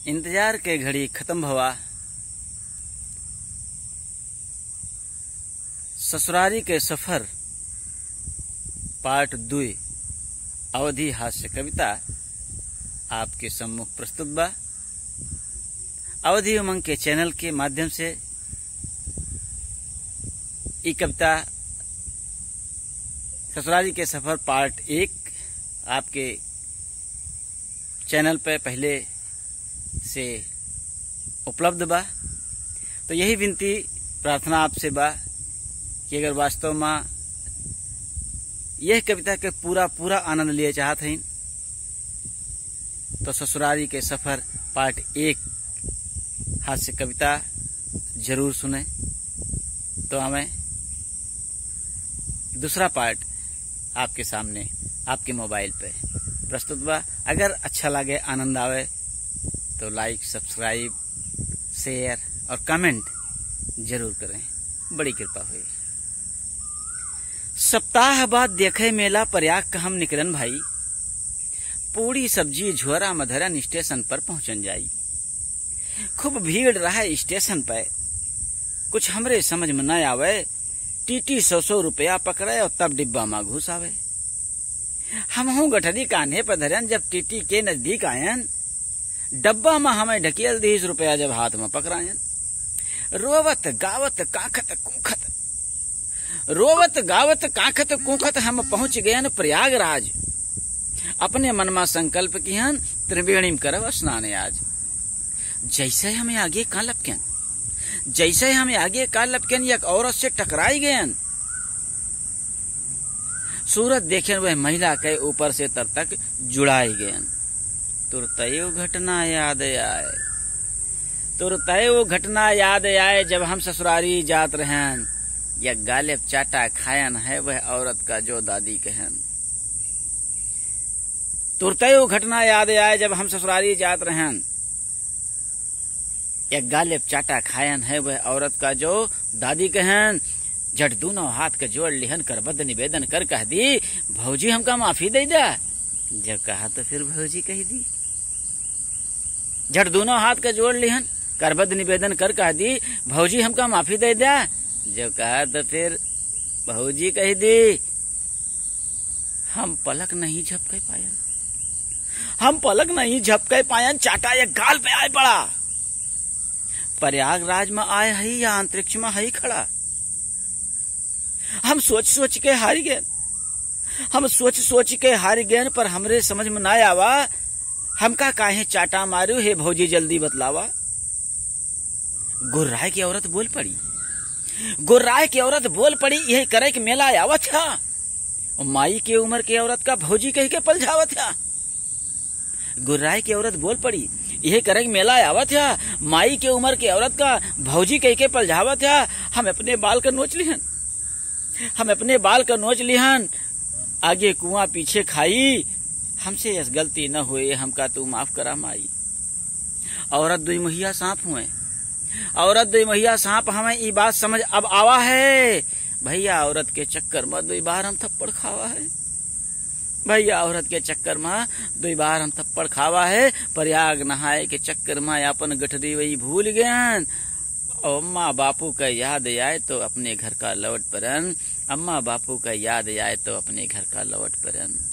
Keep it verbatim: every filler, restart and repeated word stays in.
इंतजार के घड़ी खत्म भवा। ससुरारी के सफर पार्ट दुई अवधी हास्य कविता आपके सम्मुख प्रस्तुत बा। अवधी उमंग के चैनल के माध्यम से ई कविता ससुरारी के सफर पार्ट एक आपके चैनल पे पहले से उपलब्ध बा। तो यही विनती, प्रार्थना आपसे बा कि अगर वास्तव में यह कविता के पूरा, पूरा आनंद लिए चाहत हईन, तो ससुरारी के सफर पार्ट एक हास्य कविता जरूर सुने। तो हमें दूसरा पार्ट आपके सामने, आपके मोबाइल पे प्रस्तुत बा। अगर अच्छा लगे, आनंद आवे, तो लाइक, सब्सक्राइब, शेयर और कमेंट जरूर करें, बड़ी कृपा हुई। सप्ताह बाद देखे मेला प्रयाग का हम निकलन भाई, पूड़ी सब्जी झोरा में धरन स्टेशन पर पहुंचन जाई। खूब भीड़ रहे स्टेशन पे, कुछ हमरे समझ में न आवे। टीटी सौ सौ रुपया पकड़े और तब डिब्बा में घुसावे। हमहू गठरी कान्हे पर धरन, जब टीटी के नजदीक आयन, डब्बा में हमें ढकेल दीस रुपया जब हाथ में पकड़ायन। रोवत गावत कांखत कूखत, रोवत गावत कांखत कूखत हम पहुंच गयन प्रयागराज। अपने मन में संकल्प किहन, त्रिवेणी में करब स्नान आज। जैसे हमें आगे का लपकन, जैसे हमें आगे का लपकन, एक औरत से टकराई गयन। सूरत देखेन वह महिला के ऊपर से तर तक जुड़ाई गयन। तुरतयो घटना याद आए, तुरतयो घटना याद आए, जब हम ससुरारी जात रहन, या गालिब चाटा खायन है वह औरत का जो दादी कहन। तुरतयो घटना याद आए, जब हम ससुरारी जात रहन, एक गालिब चाटा खायन है वह औरत का जो दादी कहन। झट दूनों हाथ के जोड़ लिहन, करबद्ध निवेदन कर कह दी, "भौजी हमका माफी दे द्या।" जब कहा तो फिर भौजी कह दी। झट दूनों हाथ के जोड़ लिहन, करबद्ध निवेदन कर कह दी, "भौजी हमका माफी दे द्या।" जब कहा तो फिर भौजी कह दी, "हम पलक नहीं झपके पायन, हम पलक नहीं झपके पायन, चाटा एक गाल पे आए पड़ा।" प्रयागराज में आए हई या अंतरिक्ष में हई खड़ा? हम सोच सोच के हार गए, हम सोच सोच के हार गए, पर हमरे समझ में ना आवा, हमका काहे चाटा मारू, हे भौजी जल्दी बतलावा। गुर्राए के औरत बोल पड़ी, गुर्राए के औरत बोल पड़ी, यही करे के मेला आवत है। माई के उम्र के औरत का भौजी कह के पलझावत है। गुर्राए के औरत बोल पड़ी, "यह करे के मेला आवत है, माई के उम्र के औरत का भौजी कह के पलझावत है। हम अपने बाल का नोच लिहन, हम अपने बाल का नोच लिहन, आगे कुआं पीछे खाई, हमसे यस गलती न होए, हमका तू माफ करा माई।" औरत दुई मुहिया सांप हुए, औरत दुई मुहिया सांप हमें ई बात समझ अब आवा है। भैया, औरत के चक्कर में दुई बार हम थप्पड़ खावा है। भैया, औरत के चक्कर में दुई बार हम थप्पड़ खावा है। प्रयाग नहाए के चक्कर में अपन गठरी वही भूल गयन। और अम्मा बापू का याद आए तो अपने घर का लौट परन। अम्मा बापू का याद आए तो अपने घर का लौट परन।